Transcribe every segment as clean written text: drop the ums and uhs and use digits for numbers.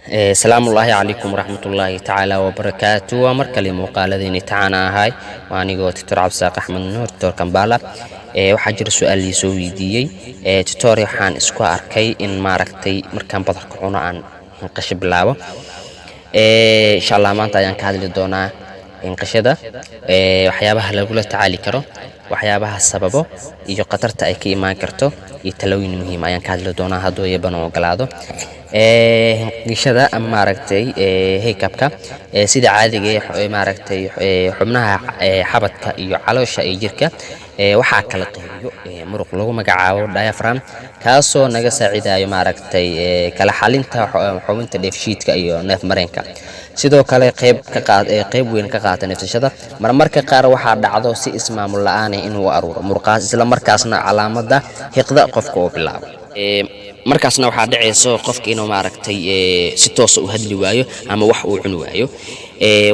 Asalaamullaahi calaykum waraxmatullaahi tacaala wabarakaatu. Waa mar kale muuqaaladeeni tacaana ahay. Waa anigoo Doctor Cabdisaaq Axmed Nuur, Doctor Kambala. Waxaa jira su-aal lii soo weydiiyey: "Doctor, waxaan isku arkay in maaragtay markaan badarka cuno aan hinqasho bilaabo." Insha Allah maanta ayaan ka hadli doonaa hinqashada, waxyaabaha lagula tacaali karo, waxyaabaha sababo iyo khatarta ay ka imaan karto iyo talooyin muhiim ayaan ka hadli doonaa hadduu Eebana ogolaado. Hinqashada ama maaragtay hiccupka, sida caadiga ee maaragtay xubnaha xabadka iyo caloosha iyo jirka waxaa kala qaybiyo muruq lagu magacaabo diaphragm, kaasoo naga saacidayo maaragtay kala xalinta xubinta dheefshiidka iyo neef mareenka. Sidoo kale qayb ka qaad qayb weyn ka qaata neefsashada. Marmarka qaar waxaa dhacdo si ismaamul la-aan ah inuu aruuro muruqaas, isla markaasna calaamada hiqda qofka uu bilaabo. Markaasna waxaa dhacayso qofka inuu maaragtay si toosa u hadli waayo ama wax uu cuni waayo.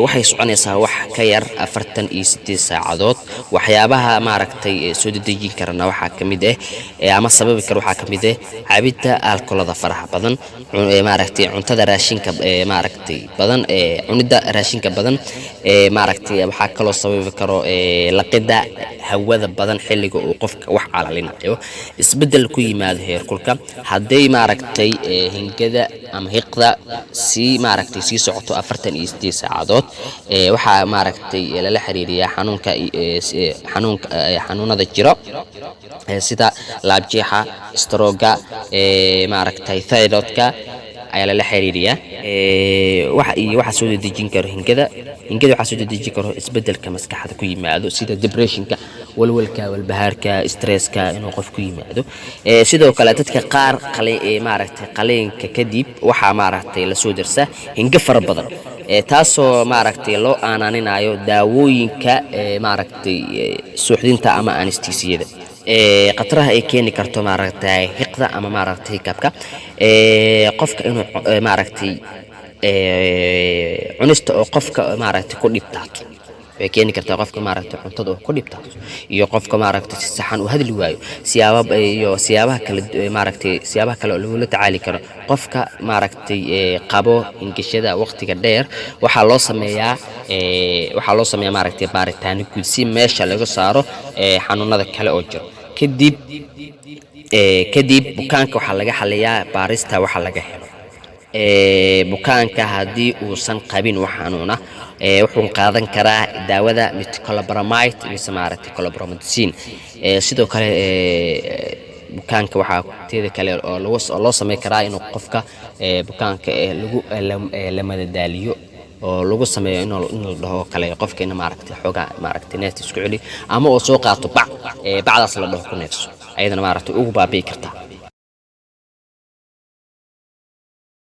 Waxay soconaysaa wax ka yar 48 saacadood. Waxyaabaha maaragtay soo dedejin karana waxaa ka mid ah ama sababi kara waxaa ka mid ah cabidda alkolada faraha badan, maaragtay cuntada raashinka maaragtay badan, cunidda raashinka badan. Maaragtay waxaa kaloo sababi karo laqidda hawada badan xilliga uu qofka wax calalinayo, isbeddel ku yimaado heerkulka. Hadday maaragtay hingada ama hiqda sii maaragtay sii socoto 48 saacadood, waxaa maaragtay lala xiriiriyaa xanuunka xanuunka xanuunada jiro sida laabjeexa, strokega, maaragtay thyroidka ayaa lala xiriiriyaa. Wax iyo waxaa soo dedejin karo hingada. Hingada waxaa soo dedejin karo isbedelka maskaxda ku yimaado, sida depressionka, walwalka, walbahaarka, stresska inuu qof ku yimaado. Sidoo kale dadka qaar maaragtay qaliinka kadib waxaa maaragtay lasoo darsa hingo fara badan, taasoo maaragtay loo aananinayo daawooyinka maaragtay suuxdinta ama anesthesiada. Khataraha ay keeni karto maaragtay hiqda ama maaragtay hiccupka: qofka inuu maaragtay cunista oo qofka maaragtay ku dhibtaato, waxay keeni kartaa qofka maaragtay cuntada oo ku dhibtaato iyo qofka maaragtay si saxan u hadli waayo. Siyaaba iyo siyaabaha kale maaragtay siyaabaha kale oo lagula tacaali karo qofka maaragtay qabo hingashada waqtiga dheer, waxaa loo sameeyaa maaragtay baaritaano guud si meesha laga saaro xanuunada kale oo jiro. Kadib bukaanka waxaa laga xaliyaa baarista waxa laga helo. Bukaanka haddii uusan qabin wax xanuuna, wuxuu qaadan karaa daawada metoclopramide mise maaragtay chlorpromazine. Sidoo kale bukaanka waxaa teeda kale oo lagu loo sameyn karaa inuu qofka bukaanka lagu la madadaaliyo oo lagu sameeyo in la dhaho kale qofka in maaragtay xoogaa maaragtay neefta isku celi, ama uu soo qaato bac, bacdaas la dhaho ku neefso, ayadana maaragtay ugu baabi'i kartaa.